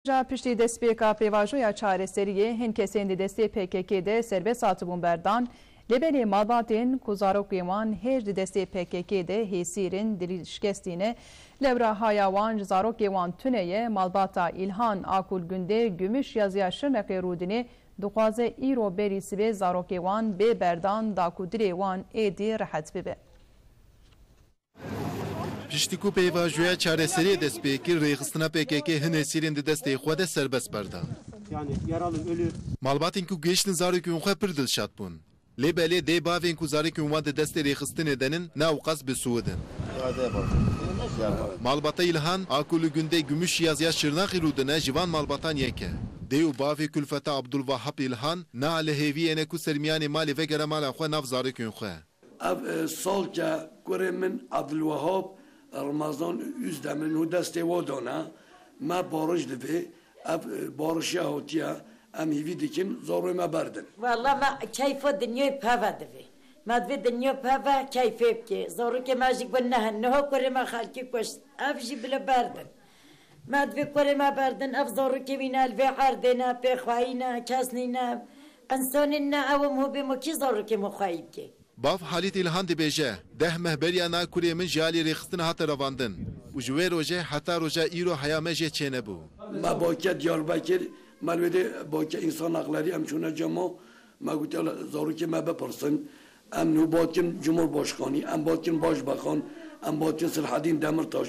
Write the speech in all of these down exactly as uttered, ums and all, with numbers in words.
Ja piştî destpêka pêvajoya çareseriyê hin kesên di destê P K K de serbest hatibûn berdan, lê belê malbatên ku zarokên wan hêj di destê P K K de hêsîr in, dilî şikestî ne. Lewra haya wan ji zarokê wan tune ye. Malbata Îlhan a ku li gundê Gümüş Yazıya Şirnexê rûdinê, dixwaze îro berî sibê zarokê wan bê berdan da ku dilê wan êdî rehet bibe. Piştî ku pêvajoya çareseriyê dest pê kir, rêxistina P K K hin hêsîrên di destê xwe de serbest berdan. Yani yaralı, ölü. Malbatên ku gihiştin zarokên xwe pir dilşad bûn. Lê belê dê bavên ku zarokên wan di destê rêxistinê de nin, ne ewqas bi siwid in. Malbata Îlhan a ku li gundê Gümüş Yazıya Şirnexê rûdine, ji van malbatan yek e. Dê û bavê Kulfeta Abdulwahab Îlhan niha li hêviyê ne ku ser miyanê malê vegere mala xwe nav zarokên xwe. Ev, e, salke kurê min Abdulwahab Ramazan Üzdemir û destê wa dane, me bariş divê. Ev, e, barişiya hatiye, em hîvî dikin zarokê me berdin. Walla me keyfa dinyayê peve divê. Me divê dinya peve keyfê bike. Zarokê me jî got nehin. Niha kurê me xelkê kuşt. Ev jî bile berdin. Me divê kurê me berdin. Ev zarokê wî ne li vê erdê ne, pêxweyî ne, kes nîne. Însanên ne ew im hûbê me kî zarokê me xweyî bike. Bav Halît Îlhan dibêje, deh meh beriya na kurê min ji alî rêxistin hate revandin û ji wê rojê heta roja îro heya me jê çênebû. Me bake Diyarbekir, me li wê dê bake însan haklerî, em çûne cema, me gotiye zarokê me bipirsin. Em nû batin Cumhurbaşkanî, em batin Başbakan, em batin Sirhedîn Demirtaş,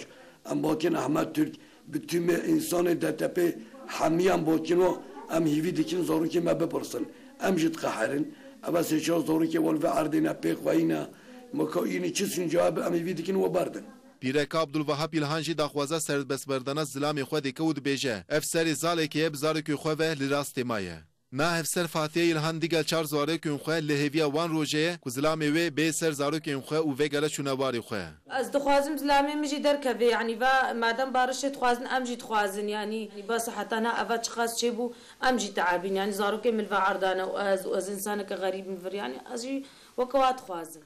em batin Ehmed Türk, bi tümê însanê D T P hemiyan botin û em hîvî dikin zarokê me bipirsin. Em jî diqeherin. Eva sê çar zarokê wan ve erdê ne pê xweyî ne. Maka înî çi sinca be em hîvî dikin û berdin. Pîreka Abdulwahab Îlhan jî daxwaza serbestberdana zilamê xwe dike û dibêje, ev serê zalekê ye bi zarokê xwe ve li rastê ma ye. Na hevser Fatiye Îlhan digel çar zarokên xwe li hêviya wan rojê ye ku zilamê wê bê ser zarokên xwe û vegere çûne warê xwe. Ez dixwazim zilamê min jî derkeve, yanî va madem barişê dixwazin, em jî dixwazin, yanî bas heta na eva çiqas çêbû, em jî teabîn, yanî zarokê min li va erdane û ez, û ez însaneke xerîb min vir, yanî ez jî weke wa dixwazim.